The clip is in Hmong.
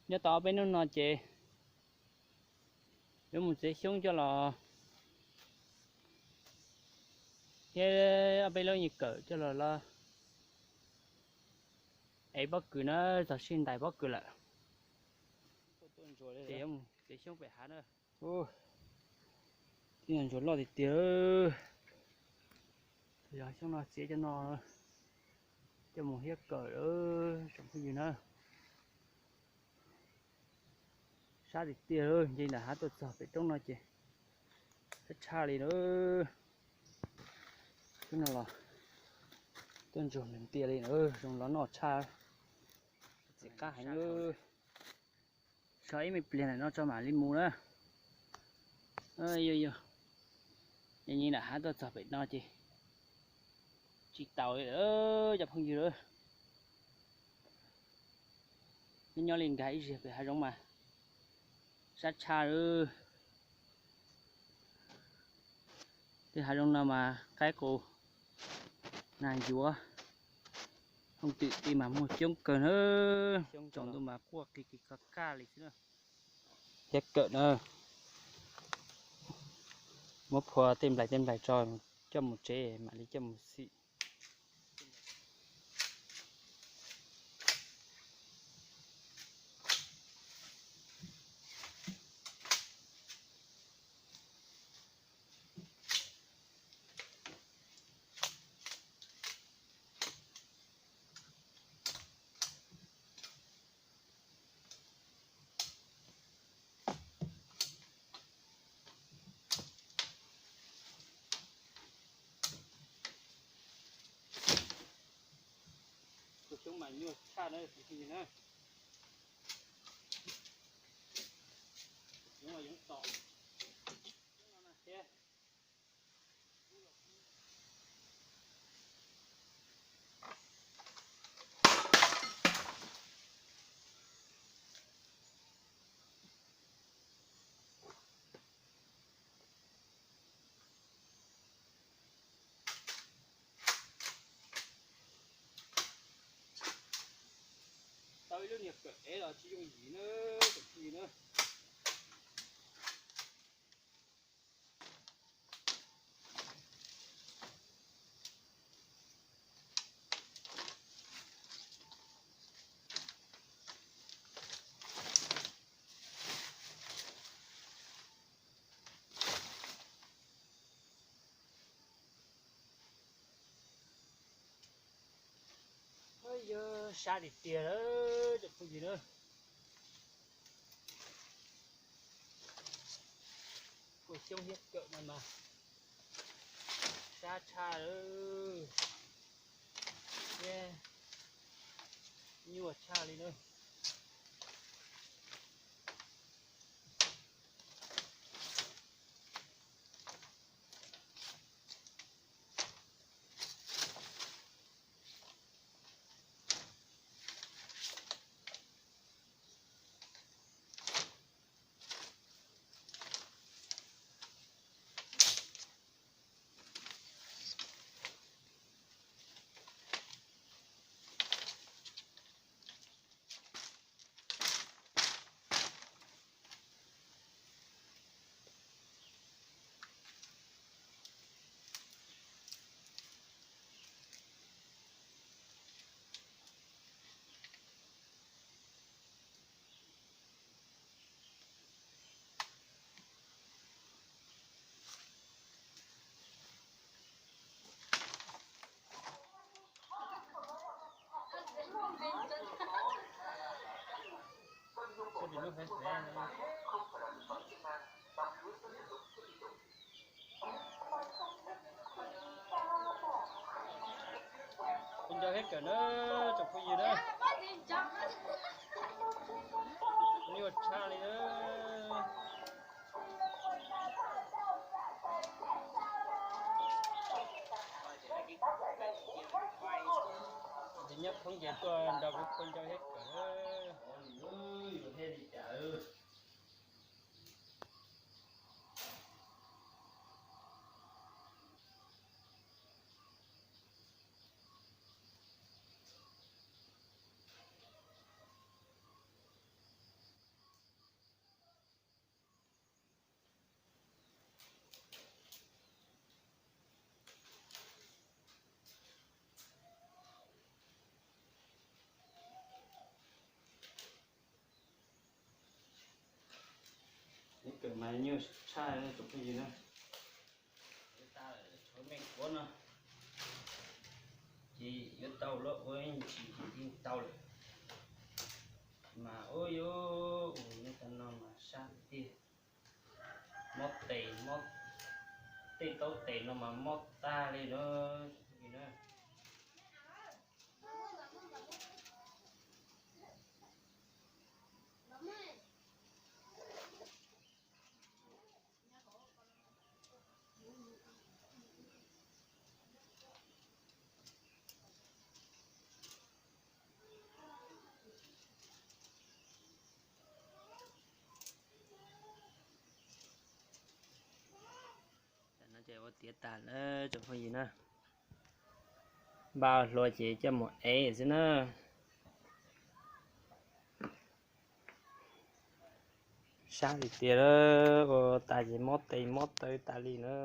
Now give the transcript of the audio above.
Nyob tau ob peb hnub no ces yuav mus txiav xyoob coj los thiab ob peb lub nyuag kawm coj los los ev pob kws na, txog sij ntais pob kws lawm. Ces yuav mus txiav xyoob pem hav na. Tib no ntsuag loj tiag tiag. Yog xyoob no txiav cov no coj mus hiab kawm tsoom phooj ywg na. Sab tiag tiag, nce nram hav tuaj txog pem roob no ces sab tshaj li na. Xyoob no los tuaj ntsuag ntiag li na, zoo los noj tshaj. Txiv qab heev. So ib me pliag ntawm no tso mam li mus na. Yog yog, nce nram hav tuaj txog pem no ces tsis taus li lawm cov phooj ywg lawm. Nyob nyob li nkag ib zaug pem hav zoov mas sab tshaj lawm. Tej hav zoov no mas qaib qus, nas ncuav, hooj twm ti mas muaj coob kawg na. Tsaus ntuj mas quaj qig qig qaj qaj li xwb na. Thiab kawm na, muab phua tej nplaim tej nplaim tso coj mus tsev mam li coj mus xim. Tus xyoob mas nyuaj tshaj na, tus xyoob na. Xyoob mas yoov tom. Tau ib lub niag kawm ev los tsis yooj yim na, tus phooj ywg na. Yog sab tiag tiag lawm cov phooj ywg na. Kuj xyoob thiab kawm no mas sab tshaj lawm, thiab nyuaj tshaj li na. Phooj ywg thiab kawm na, tsoom phooj ywg na. Nyuaj tshaj li na. Ces nyob phooj ywg tuaj nrog kuv phooj ywg thiab kawm na. Mas nyuaj tshaj tsoom phooj ywg na. Tshuav me kuav no ces yuav tau los ua ib ntsis ces yeej tau lawm. Mas ua yuav ua nej cov no mas sab tiag tiag. Mob tes, mob tej taub tes no mas mob tag li na. Tam no ces ua tiav tas lawm tsoom phooj ywg na. Npaj hlua ces coj mus ev xwb na. Sab li tiag, ua tas ces mob tes mob taw tas li na.